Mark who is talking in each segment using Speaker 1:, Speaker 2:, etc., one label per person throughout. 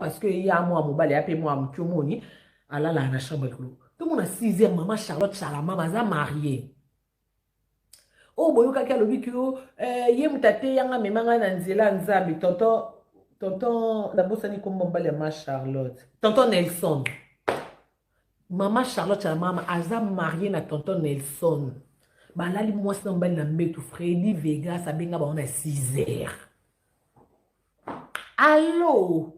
Speaker 1: Parce que ya mwa mobali ya mpe mwa moke, omoni alalaka na chambre likolo. Tomona 6 heures, mama Charlotte Chalamama aza marie oyo boyokaki alobi ki yo ye moto ateyanga, amema ngai na nzela ya Nzambe. Tonton, nabosani kombo mobali ya ma Charlotte, tonton Nelson. Mama Charlotte Chalamama aza marie na tonton Nelson. Balali mwasi na mobali na mbetu. Fredi Vegas abenga bango na 6 heures: "Allo,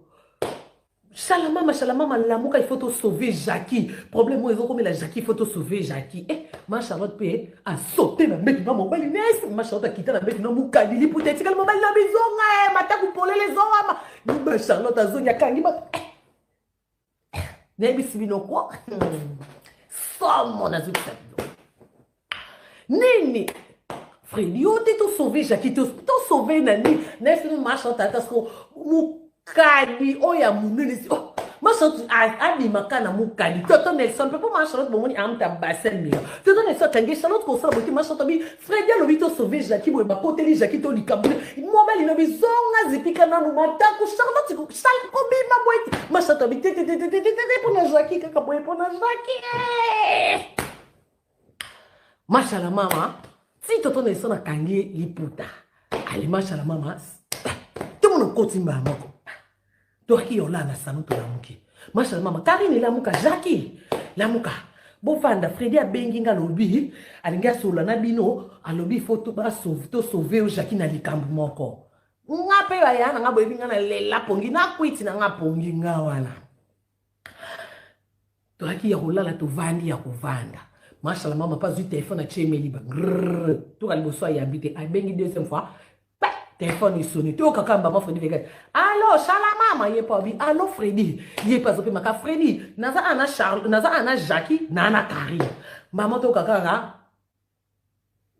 Speaker 1: Shalamama, Shalamama, lamuka, il faut tosauver Jackie. Problème oyo ezokomela Jackie, il faut tosauver Jackie." Ma Charlotte mpe asote na mbetu na mobali nesi. Ma Charlotte akita na mbetu na mokali, liputa etikali. Mobali na bizonga e mataku polele ezongama. Ma Charlotte azongi, akangi ba nayebisi bino kwa somo. Nazokisa bino nini? Fredi, yo te, tosauve Jackie, tosauve nani? Nayebisi bino, ma Charlotte ata siko mokali oyo ya monene. Oh, ma Charlotte abimaka na mokali tonton Nelson mpe mpo ma Charlotte bomoni amuta bassin mio. Tonton Nelson akangi Charlotte kosala boye te. Ma Charlotte abi: "Fredi alobi tosauve Jackie." Boye bakoteli Jackie to likambo. Mobali lobi: "Zonga, zipika nanu mataku." Charlotte kobima boye te. Ma Charlotte abi: "Tetetetetete, mpona Jackie kaka boye, mpona Jackie." Mashala mama ti tonton Nelson akangi liputa. Ale, mashala mama, tomona okoti mbala moko. Toki yola na salon, tolamuki. Mashala mama: "Karine, lamuka. Jackie, lamuka, bovanda. Fredi abengi nga, alobi alingi asolola na bino. Alobi faut tosauve yo Jackie na likambo moko." Nga mpe baya na nga, boyebi nga na lela pongi nakwiti na nga pongi nga wana. Toyaki ya kolala, tovandi ya kovanda. Mashala mama mpe azwi telefone, atie emeli ba toka liboso, ayambi te. Abengi deuxième fois, telefone esoni. Toyokaka mbama Fredi Vegas: "Allo, Shala mama." Ye mpo abi: "Allo, Fredi." Ye mpe azopemaka: "Fredi, naza ana Charles, naza ana Jackie na ana Karine." Mama, toyoka kaka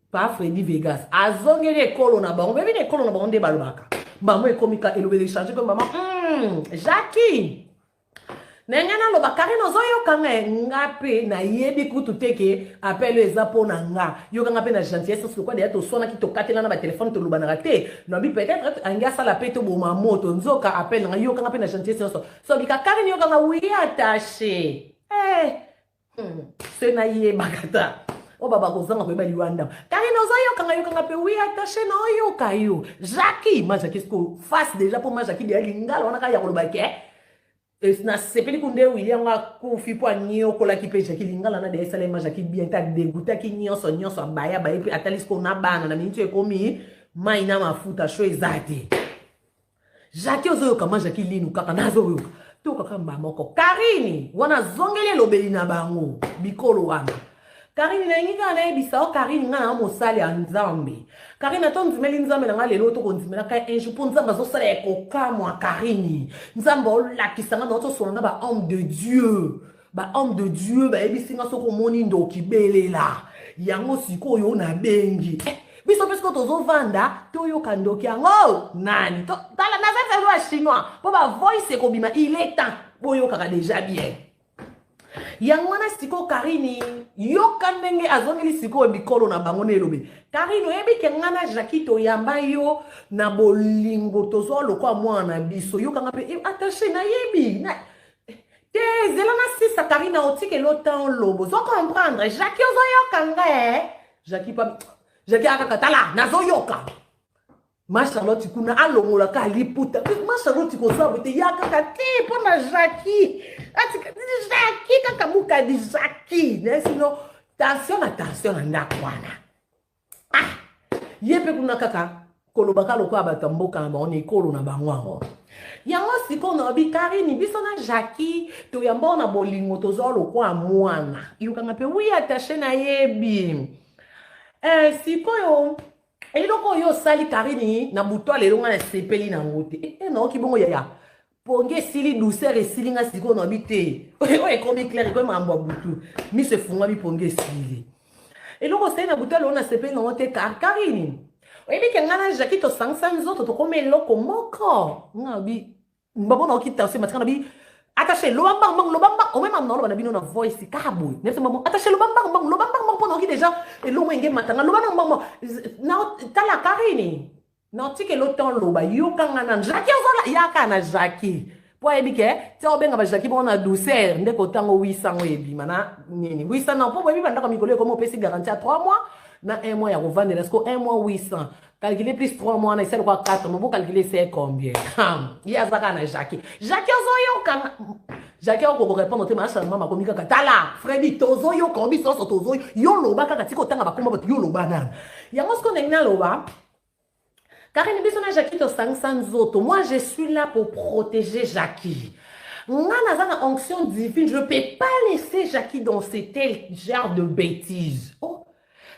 Speaker 1: pa Fredi Vegas azongeli ekolo na bango. Bebi na ekolo na bango nde balobaka. Mama ekomi ka elobeli echange ko. Mama: Jackie, na ngai naloba, Karine, ozoyoka ngai?" Nga mpe nayebi kutu te ke appel oyo eza mpo na nga. Yokanga mpe na gentillesse nyonso, lokwa deya toswanaki, tokatela na batelefone, tolobanaka te. Nabi peut-être angi asala mpe toboma moto, nzoka appel na ngai. Yokanga mpe na gentillesse nyonso, sobika: "Karine, yokanga." "Oui, attaché." Se nayebaka ta oyo baba kozanga koyeba liwa ndambo. "Karine, ozoyokanga?" "Yokanga mpe." "Oui, attaché, na oyoka yo." "Jackie." Ma Jackie siko face déjà, mpo ma Jackie deya lingala wana kaka ya koloba ke nasepeli ku nde Wili yango akufi mpo anyokolaki mpe Jackie. Lingala na deya esalema Jackie bien te, adegutaki nyonso nyonso, abaya baye mpe atali siko na bana na miniti ekomi mai na mafuta sho eza te. "Jackie, ozoyoka?" Ma Jackie linu kaka: "Nazoyoka." Tokaka mba moko, Karini wana azongeli elobeli na bango bikolo wana: "Karine, nalingi kaka nayebisa o Karine, ngai na mosali ya Nzambe. Karine, ata ondimeli Nzambe na ngai lelo, tokondimelaka un jour, mpo Nzambe azosala ya kokamwa. Karine, Nzambe olakisa ngai na otosola na bahomme de Dieu. Bahomme de Dieu bayebisi nga soki omoni ndoki, belela yango. Sikoyo nabengi biso mpe sikoyo tozovanda, toyoka ndoki yango nani. Tala, naza ya chinois mpo bavoice ekobima. Il est temps boyokaka déjà bien yango wana. Sikoyo Karini, yoka ndenge azongeli sikoyo bikolo na bango na elobi: 'Karine, oyebi ke nga na Jacki toyamba yo na bolingo, tozwa lokwa mwana na biso.' Yokanga mpe attaché, nayebi te, zela na sisa. Karine, otikeli otan olobo, ozo comprendre. Jacki, ozoyoka nga? E Jacki pa Jacki akaka: 'Tala, nazoyoka.' Ma Charlotte kuna alongolaka liputa. Ma Charlotte kozwa boye te, ya kaka te mpo na Jacki, atika Jacki kaka mokadi Jacki na sino tension na tension na ndako wana. Ah, ye mpe kuna kaka kolobaka lokola bato ya mboka na bango na ekolo na bango yango. Yango sikoyo nalobi: 'Karini, biso na Jacki toyamba na bolingo, tozwa lokola mwana.' Yokanga mpe: 'Oui, attaché, nayebi.' Sikoyo eloko oyo osali Karini na butu lelo, nga nasepeli nango te." Naoki bongo yaya, pongi esili, douceur esili. Nga sikoyo nabi te, oyo ekomi clair, ekomi makambo ya butu, miso efungwami, pongi esili. "Eloko osali na butu lelo, nasepeli nango te. Karini, oyebi ke nga na Jacki tosangisa nzoto, tokomi eloko moko." Nga nabi mbabo, naoki tension matika. Nabi: "Attaché, loba mbangu mbangu, loba mbangu." Omema naloba na bino na voice kaka boye. Nayebisa mbangu: "Attaché, loba mbangu mbangu, loba mbangu mbangu," mpo naoki déjà elongo enge matanga. "Loba na mbangu." Na tala Karini, naotikela otan loba. Yokanga na Jacki, ozola yaka na Jacki. Po ayebi ke tia obenga ba Jackie bongo na douceur nde kotango 800 ngo ebima na nini 800 na po boyebi ba ndako mikolo ekomi opesi garantie ya 3 mois na 1 mois ya kovandela siko 1 mois 800 calculer plus 3 mois na esali kwa 4 mois bo calculer c'est combien? Ye aza kaka na Jackie. Jackie ozoyoka Jackie oko ko répondre te masha mama komi kaka tala Freddy tozoyoka biso nyonso tozoyo yo loba kaka tika otanga bakoma bato yo loba nanu yango siko ndenge naloba Karine biso na Jackie tosangisa nzoto. Moi je suis là pour protéger Jackie. Nga naza na onction divine, je peux pas laisser Jackie dans ce tel genre de bêtises. Oh.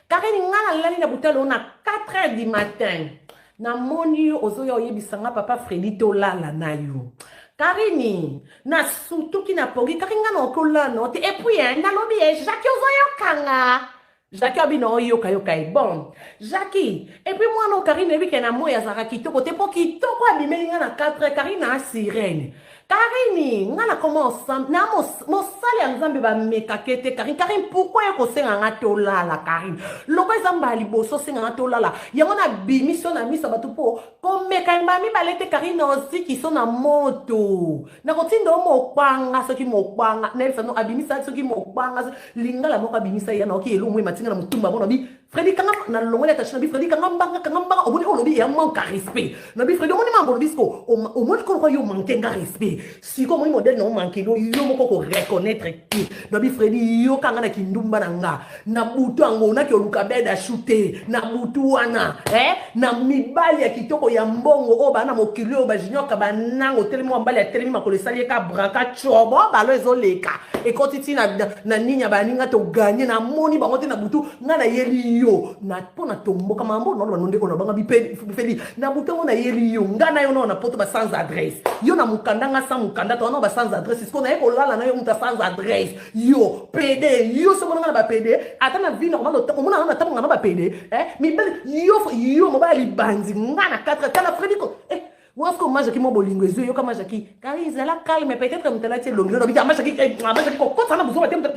Speaker 1: Karine nga nalali na butalo na 4 heures du matin. Namoni yo ozoya oyebisa nga papa Freddy tolala na yo. Karine nasutuki na pongi Karine nga na okolala no te. Et puis hein, nalobi eh, Jackie ozoyokanga. Jackie abi na oyoka yoka ye bon Jackie et puis mwana oyo Karine oyebi ke na moi azalaka kitoko te mpo kitoko abimeli nga na 4 heures Karine a sirène Karine nga na koma ensemble na mosali ya Nzambe bamekake te Karine Karine pourquoi ye kosenga nga tolala Karine loko eza mbala liboso osenga nga tolala yango na bimiso na miso ya bato mpo komeka mbala mibale te Karine ozikiso na moto Nakotinda yo mopanga soki mopanga nayebisa no abimisa soki mopanga lingala moko abimisa ya naoki elongo mwe matinga na motumba mona bi Freddy kanga na longoli attaché na bi Freddy kanga mbanga kanga mbanga omoni olobi ya manque à respect na bi Freddy omoni mambo olobi siko omoni koloka yo manque nga respect siko omoni modèle na o manque yo yo moko ko reconnaître te na bi Freddy yo kanga na kindumba na nga na butu yango naki oluka bed ashu te na butu wana eh? na mibali ya kitoko ya mbongo oyo baa na mokili oyo bajunior kabanango otelemi wa mobali atelemi makolo esali ye ka branka cobo balo ezoleka ekoti ti na, na, na nini ya baninga toganye namoni bango te na butu ngai nayeli yo na mpo na tomboka mambo naloba no nde oyo nabanga bifeli na butu yango nayeli yo ngai na yo nao na poto ba sans adresse yo na mokanda ngai sans mokanda to nao ba sans adresse sikoyo naye kolala na yo moto ya sans adresse Yo pede yo soki omonanga na ba pede ata na vie normale omonanga na ntango na ba pede eh mibali yo yo mobali libandi nga na 4 tala Freddy ko eh wasko majaki mo bolingo ezwi yoka majaki kari zala calme peut-être moto alati elongi lobi majaki eh, majaki kokota na buzoba te moto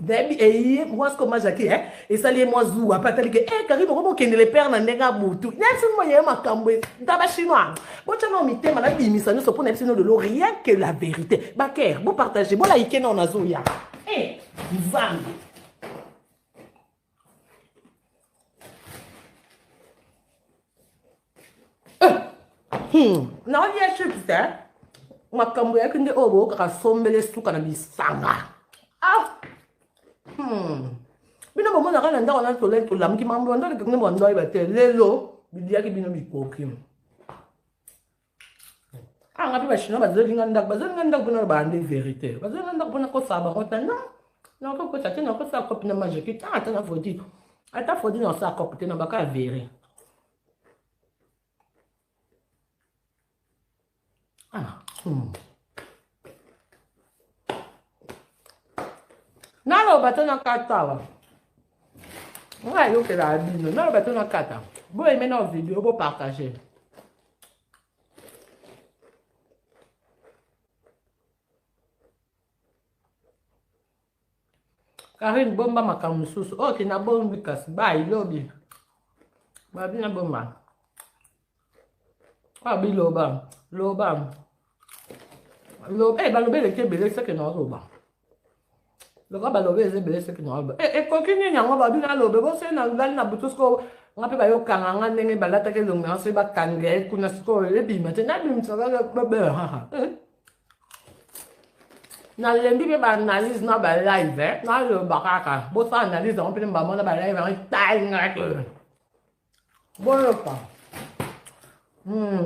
Speaker 1: nayebi eye wasko majaki eh esali ye mwa zuwa mpe atali ke eh kari moko bokendele pere na ndenge ya butu nayebisi mo ye makambo ta ba chinois botya nao mitema nabimisa nyonso mpo nayebisi no lelo rien que la vérité baker bopartage bolaike nao nazoya eh nzambe eh. Naolia chips eh? Makambo yaki nde oyo boyokaka sombele suka na bisanga ah. Bino bomonaka na ndako na tolai tolamuki makambo bando lekenge bando ayeba te lelo biliaki bino bikoki ah nga mpe bachinois bazolinga ndako bazolinga ndako mpona loba nde verité bazolinga ndako mpona kosala bango te non nakokosa te nakosala kopi na majeki ta ata na frodi ata frodi nakosala kopi te na baka ya vere Ah. Naloba to nakata awa ngai ayokelaka bino naloba to nakata boyeme na video bopartage Karine bomba makambo mosusu oke nabombi kasi bai lobi babi nabomba abi loba loba loba eh, baloba eleki ebele seke naoloba loka baloba eza ebele seke naoloba eh, ekoki nini yango babi naloba bose nalali na butu sikoyo nga mpe bayokanga nga ndenge balataki elongi na soki bakanga ye kuna sikoyo ebima te nabimisa kaka eh. Nalembi mpe baanalyse na balive eh. Naloba kaka bosala analyse yango mpe bamona balive yango etali nga te boyoka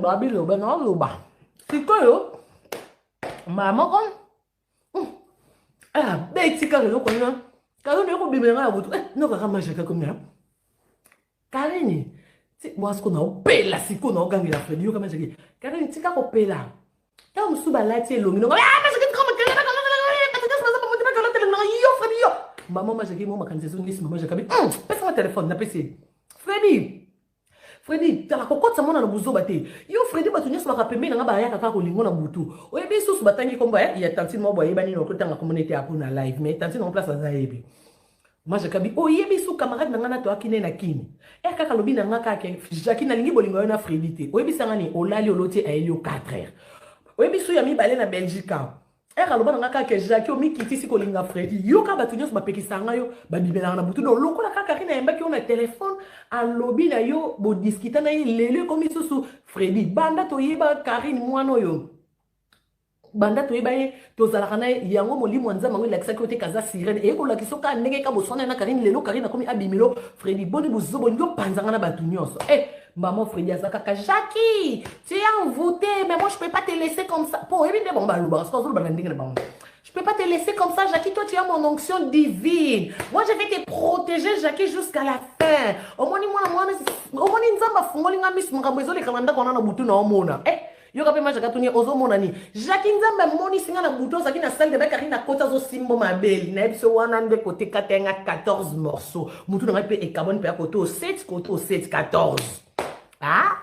Speaker 1: babiloba naoloba sikoyo mbala moko abeti kaka eloko wana kaka naye kobimela ngai ya butu nokaka majaka komi Karine mwa siko naopela sikoyo naogangela Fredi yoka majaki Karine tika kopela ntango mosusu balati elongi nongo yo Fredi yo mama majaki mo makanisi ezongisi mama jakabi pesanga telefone napesi ye Fredi Fredi tala kokotisa mwana na buzoba te yo Fredi bato nyonso baka pembeni na nga bayaka kaka kolingo na butu oyebi susu batangi kombo ya tantine moko boyebani na okotanga kombo nete apo na live mais tantine en place aza yebi Maja Kabi, oyebi su camarade na nga na toaki ne na kini. Eh kaka lobi na nga kaka Jackie nalingi bolingo yo na Freddy te. Oyebisa nga ni olali oloti ayeli yo 4 heures. Oyebi su ya mibale na Belgique awa. Ere aloba na nga kaka ke Jackie omikitisi kolinga Freddy. Yoka bato nyonso bapekisa nga yo, babimelaka na butu. Donc lokola kaka Karine ayambaki yo na telefone, alobi na yo bodiskita na ye lelo ekomi susu Freddy. Banda toyeba Karine mwana oyo banda toyeba ye tozalaka na ye yango molimo ya nzambe yango elakisaki yo te kaza sirene eye kolakisa yo kaka ndenge ka boswana na Karine lelo Karine akomi abimelo Freddy boni buzobo olingi opanza nga na bato nyonso eh maman Freddy aza kaka Jackie tu es envoûté mais moi je peux pas te laisser comme ça po oyebi nde bango balobaka soki azoloba na ndenge na bango. Je peux pas te laisser comme ça, Jackie. Toi, tu as mon onction divine. Moi, je vais te protéger, Jackie, jusqu'à la fin. Omoni mwana mwana, omoni nzamba fungoli nga misu makambo ezoleka na ndako wana na butu na omona. Eh, yoka pe majaka tuni ozomona nini? Jackie nzambe amonisi nga na butu ozalaki na salle de bain Karine akoti azosimbo mabele. Na biso wana nde kote kata nga 14 morceaux. Mutu na ngai pe ekabwani pe ya kote o 7 kote o 7 14. Ah?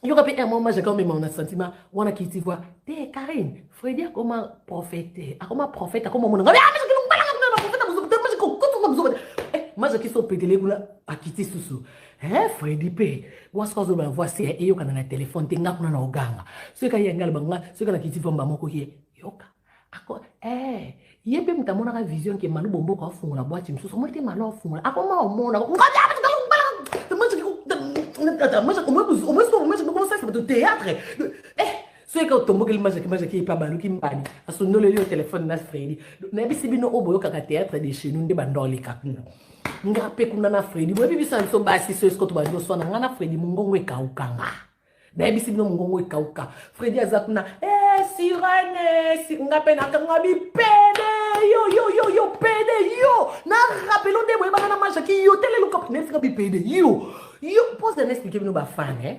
Speaker 1: Yoka pe un moment majaka omema na sentiment wana kiti voix te Karine Freddy akoma prophète akoma prophète akoma mona ngai majaki so opetele kuna akiti susu eh Freddy pe mwasi azoloba na voix se eyokana na telefone te nga kuna na oganga soki aye ngai aloba nga soki nakiti vamba moko ye yoka ako eh ye mpe moto amonaka vision ke malu bomboko afungola bwati mosusu omoni te malu afungola akoma omona théâtre eh soki ka otombokeli majaki majaki epa baluki mbani asundoleli yo telefone na fredi nayebisi bino oyo boyokaka théâtre de chez nous nde bandoleka kuna nga mpe kuna na fredi boyebi biso na biso basi so esiko tobandi oswana nga na fredi mongongo ekaukanga nayebisi bino mongongo ekauka fredi aza kuna eh, sirene si, nga mpe nakanga bipede yo yo yo yo pede yo na rapelo nde boyebana na majaki yo teleluka nayebisi nga bipede yo yo pose na explike bino bafane eh?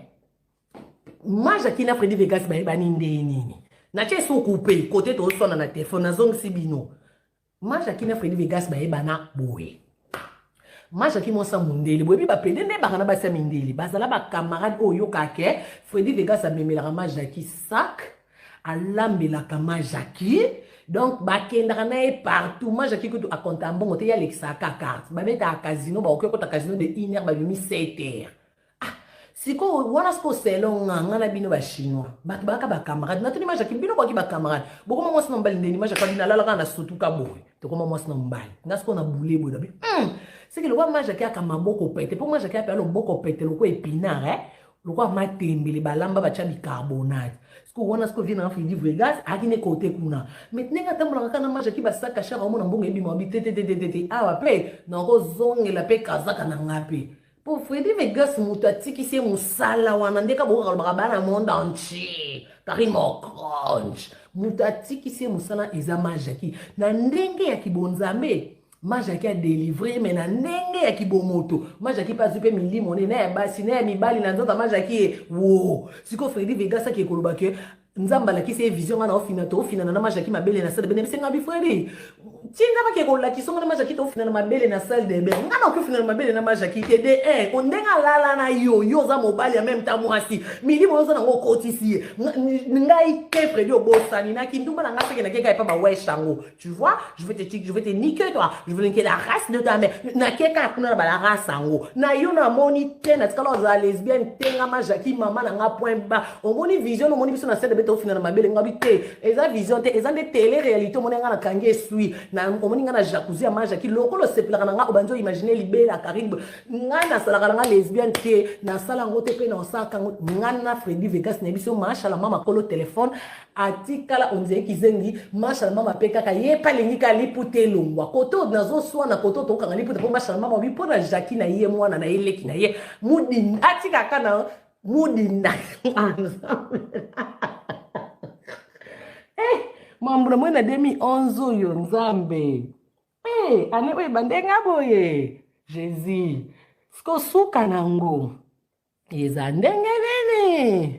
Speaker 1: Majaki na Freddy Vegas bayebani nde nini natie so coupe kote toswana na telefone nazongisi bino Majaki na Freddy Vegas bayebana boye. Majaki mwasi ya mundele boyebi bapede nde baka na basi ya mindele bazala bacamarade oyo oyokaka ke Freddy Vegas amemelaka Majaki sac alambelaka Majaki donc bakendaka na ye partout Majaki kutu akonta mbongo te ye alekisaka carte babetaka casino bakoki okota casino de 1 heure babimi 7 heures. Ah, sikoyo wana sikoyo selon nga nga na bino ba chinois bato bayaka ba camarade natuni majaki bino boyaki ba camarade bokoma mwasi na mobali ndeni majaki abi nalalaka na sutuka boye tokoma mwasi na mobali nga sikoyo na bule boye nabi seke lokwa majaki aka maboko pete mpo majaki ape loboko pete lokwa epinard eh? lokwa matembele balamba batya bicarbonate sikoyo wana sikoyo vie na Fredi Vegas ayaki ne kote kuna mais ndenge atambolaka kaka na majaki basaka shar omona mbongo ebima bi te te te te te awa mpe nakozongela mpe kazaka na nga mpe Po Freddy Vegas moto atikisi ye mosala wana nde ka bokoka lobaka bana monde entier Karine Mokonzi moto atikisi ye mosala eza Majaki na ndenge ya kibonzambe Majaki a delivre mais na ndenge ya kibomoto Majaki mpe azwi mpe milimo ne na ya basi na ya mibali na nzoto ya Majaki ye wo sikoyo Freddy Vegas ake koloba ke Nzambe alakisi ye vision nga na ofina to ofinana na Majaki mabele na salle de bain nayebisi nga bi Freddy tinga bake kolakisa nga na Majaki to ofinana mabele na salle de bain nga na okofinana mabele na Majaki te de eh ndenge alala na yo yo oza mobali ya même temps mwasi milimo oza nango okotisi ye ngai te Freddy obosani na kindumba na nga seke na keka epa ba wesh yango tu vois je vais te je vais te niquer toi je vais niquer la race de ta mère na keka kuna na ba la race yango na yo na moni te na tikala ozala lesbienne te nga ma Jackie mama na nga point bas omoni vision omoni biso na sede bete ofina na mabele nga bi te eza vision te eza nde tele réalité omoni nga na kangi esui na omoni nga na jacuzzi ya ma Jackie lokolo sepelaka na nga obandi imaginer libela Karine nga nasalaka na nga lesbienne te nasala yango te mpe na osalaka yango nga na Freddy Vegas na biso mashala mama kolo telefone atikala ondire kizengi mashala mama mpe kaka ye mpe alingi kaka liputa elongwa kote oyo nazoswana kote oyo tokokanga liputa mpo mashala mama obi mpo na jacki na ye mwana na ye leki na ye mudinda atikaka na mudinda eh, mambo na moi na 2011 oyo nzambe eh, ane oyo ebande nga boye jésus sikosuka nango eza ndenge nini.